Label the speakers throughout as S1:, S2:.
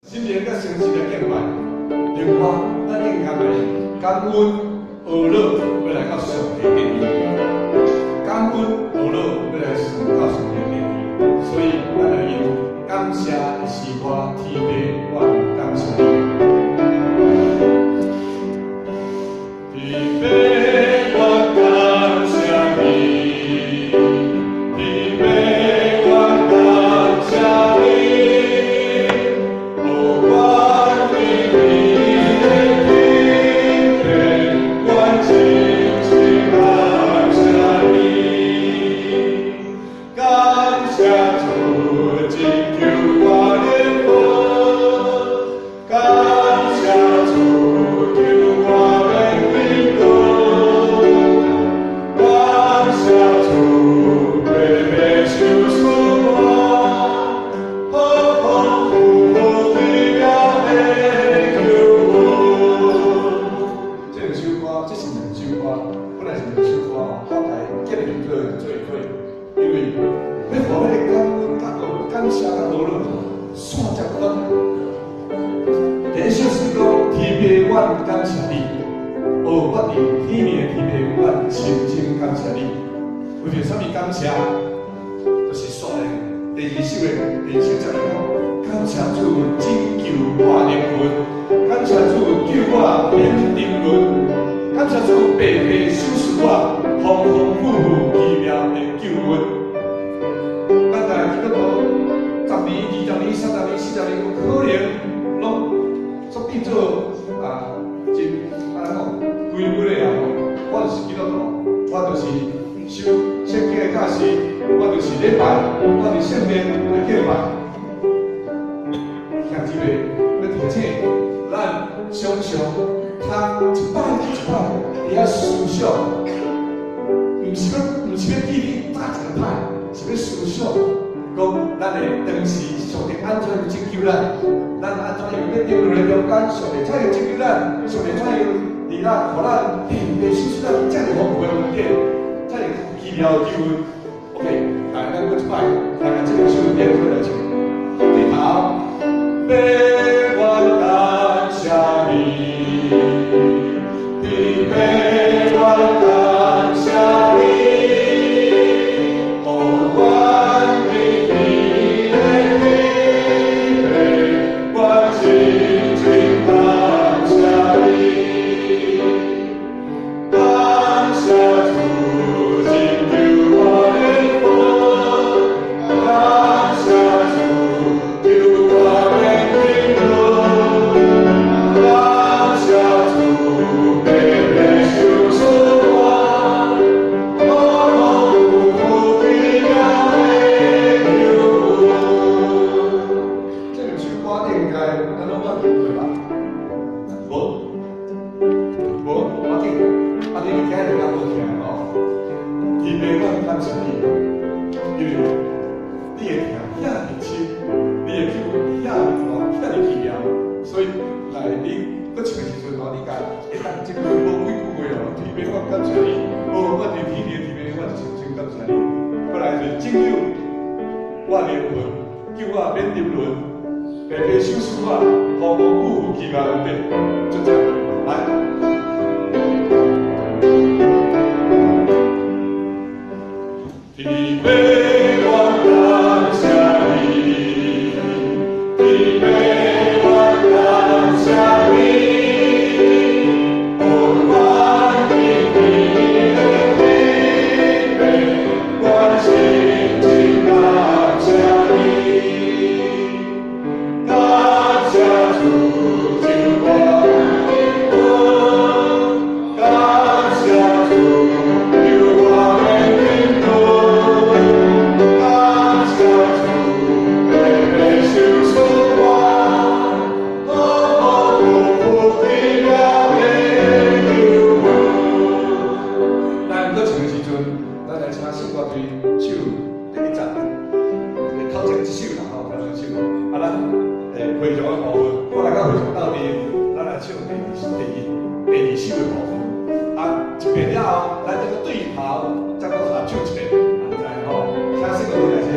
S1: 心靈佮誠實來敬拜。另外，咱應該來感恩呵咾，欲來到上帝殿裡。感恩呵咾，欲來上到上帝殿裡。所以，咱來用感謝的詩歌，天父，我感謝你。天父，我感謝你，天父，我感謝你，予我佇你的天父，我真心感謝你，感謝主拯救我靈魂，感謝主救我免沉淪，感謝主白白收贖我，豐豐富富奇妙的救恩。這兩首歌，這是兩首歌，本來是兩首歌，我來結合做做伙，因為欲予彼個感恩、感恩、感謝佮呵咾，線接斷。第一首詩講：天父，我感謝你。哦，我佇天面的天父，我深深感謝你。為著啥物感謝？就是煞來第二首的第二首節來講，感謝主拯救我靈魂，感謝主救我免沉淪，感謝主白白收贖我，豐豐富富奇妙的救恩。咱來基督徒10年、20年、30年、40年，有可能攏煞變做啊，真按怎講，規律的啊！我就是基督徒，我就是受聖經的教示，我就是禮拜，我佇聖殿來敬拜。兄姊妹，欲提醒咱常常通一擺一擺佇遐思想，毋是欲記你早一個擺，是欲思想講咱的當時上帝按怎樣拯救咱，咱按怎樣欲沉淪的中間，上帝怎樣拯救咱，上帝怎樣佇咱，予咱白白收贖咱遮爾豐富的恩典，遮爾奇妙的救恩。OK，來，咱閣一擺，來共這兩首連做來唱。對頭，父我感謝你，天父我感謝你，予我佇你的天父，我真真感謝你，感謝主拯救我靈魂，感謝主救我免沉淪，感謝主白白收贖我，豐豐富富奇妙的救恩。這兩首歌應該咱攏捌聽過吧？無？無？無要緊，啊，你聽就較好聽哦。天父，我感謝你，因為你的疼遐爾深，你的救恩遐爾大，遐爾奇妙，所以來你閣唱的時陣吼，你共會當這句無幾句話哦。天父，我感謝你，哦，我佇天的天父，我深深感謝你。過來就是拯救我靈魂，救我免沉淪，白白收贖我，豐豐富富奇妙恩典，就這樣來。天父，我感謝你，天父，我感謝你，予我佇你的天父，我真真感謝你，感謝主救我靈魂，感謝主救我免沉淪，感謝主白白收贖我，豐豐富富奇妙的救恩。咱閣唱的時陣，咱來請聖歌隊唱第一節，頭前一首啦吼，頭前一首。啊，咱會場的部分，我來到會場鬥陣，咱來唱第二首的部分。啊，一遍了後，咱這個對頭再閣合唱一遍，按呢吼，請聖歌隊來先。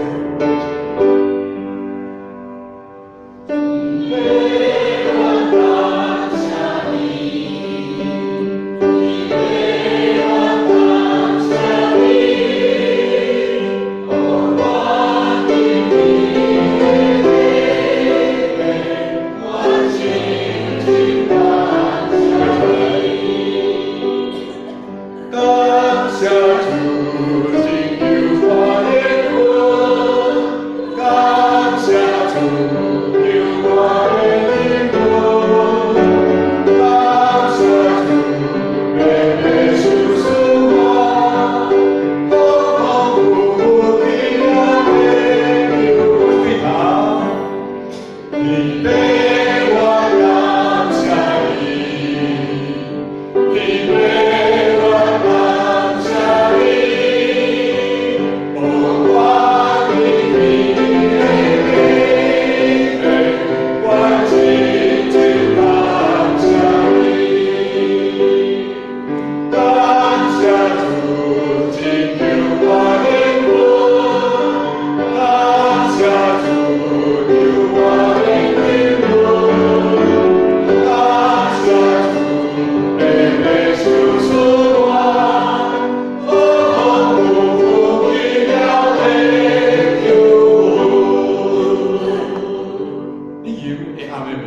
S1: 會阿們袂？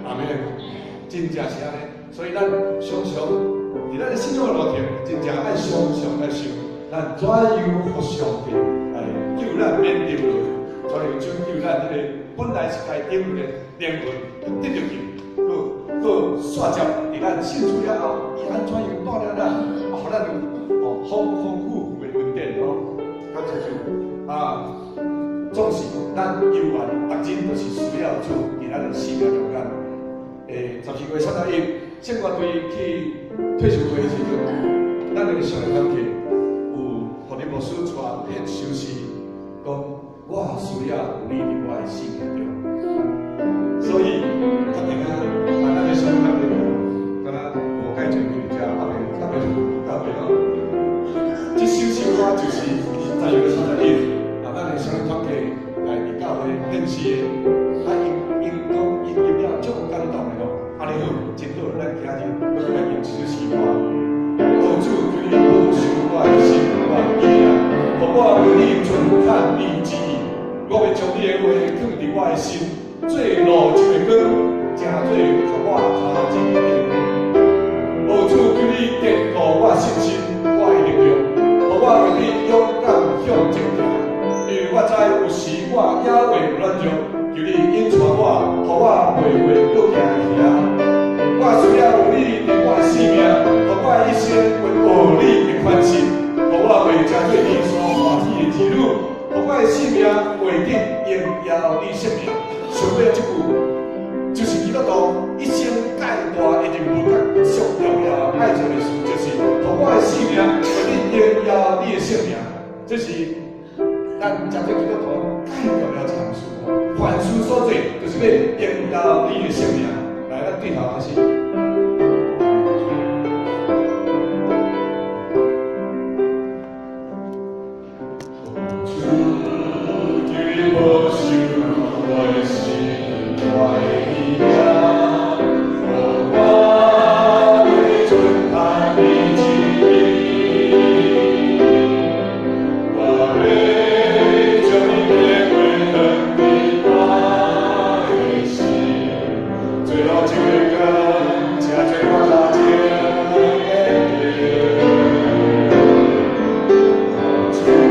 S1: 阿們，真正是按呢。所以咱常常佇咱的信仰的路程，真正愛常常來想，咱怎樣予上帝來救咱免沉落，怎樣拯救咱這个本來是該沉的靈魂得著救，閣閣煞接佇咱信主了後，伊按怎樣帶領咱，啊，予咱有哦豐豐富富的恩典哦。感謝主啊！總是咱猶原逐日都是需要主佇咱的生命中間。12月31，聖歌隊去退修會的時陣，咱的上個團契有予林牧師帶獻首詩，講我需要有你佇我的生命中。所以決定啊，啊，咱的上個團契，敢若無蓋濟去遮，還袂還袂還袂哦。這首詩歌就是12月31，啊，咱的上個團契來佇教會獻詩的，啊，𪜶講𪜶音了足有感動的吼。按呢好，真好，咱今日閣來用這首詩歌。哦，主，求你保守我的心，我的意念，予我為你遵行你旨意。我欲將你的話囥佇我的心，做路前的光，成做予我跤前的燈。哦，主，求你堅固我信心，我的力量，予我為你勇敢向前行。因為我知有時我也會軟弱，求你引帶我，予我袂會閣行去啊。我需要有你佇我的生命，予我的一生會學你的款式，予我袂成做你所歡喜的兒女，予我的生命會得榮耀你聖名。上尾這句，就是基督徒一生蓋大的任務，佮上重要愛做的事，就是予我的生命會得榮耀你的聖名。這是咱成做基督徒蓋重要一項事。凡事所做，就是欲榮耀你的聖名。來，咱對頭開始。主，求你保守我的心，我的意念，予我會遵行你旨意。我欲將你的話藏佇我的心，做路前的光，成做我跤前的燈。主，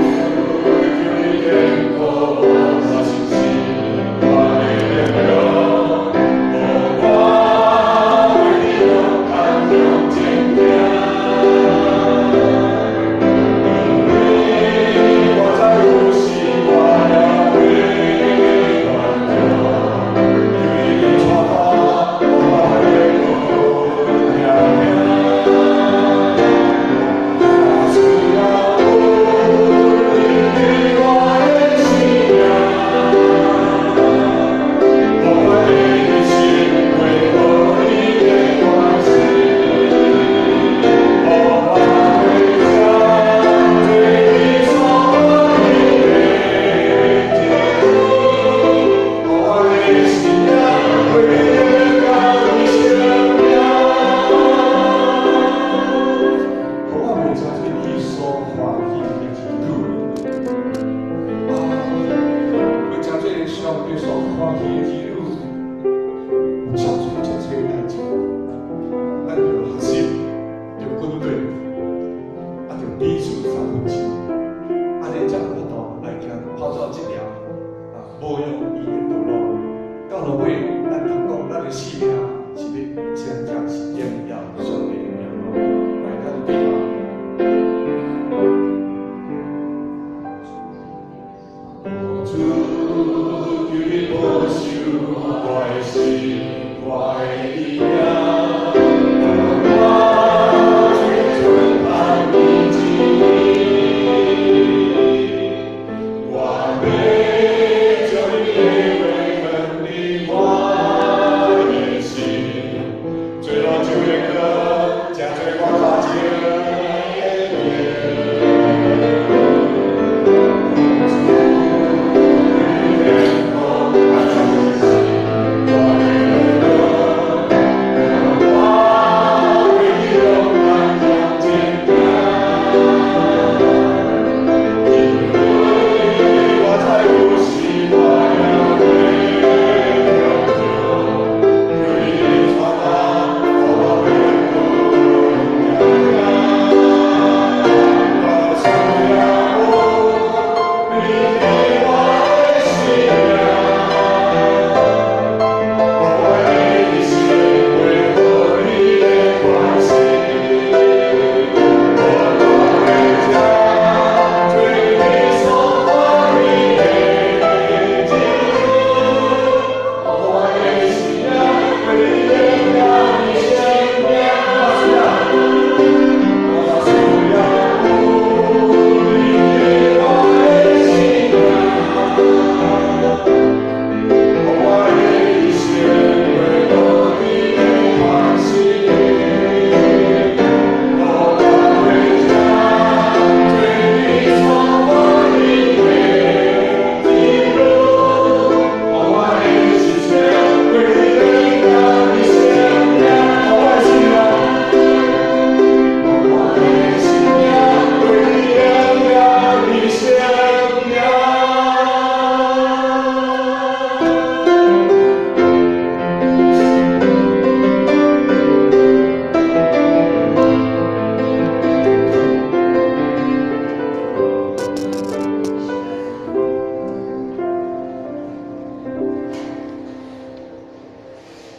S1: 求你堅固我信心，我的力量，予我為你勇敢向前行。因為我知有時我也會軟弱，求你引帶我，予我袂閣行。我需要有你佇我的生命，予我的一生會學你的款式，予我袂成做你所歡喜的兒女，予我的生命會榮耀你聖名。予我袂成做你所歡喜的兒女。啊，袂成做上帝所歡喜的兒女，有足濟足濟代誌，咱著學習，著軍隊，啊，著彼此三分親，按呢才有法度來行跑走這條啊無容易的道路。到落尾，咱通講，咱的生命是欲真正是榮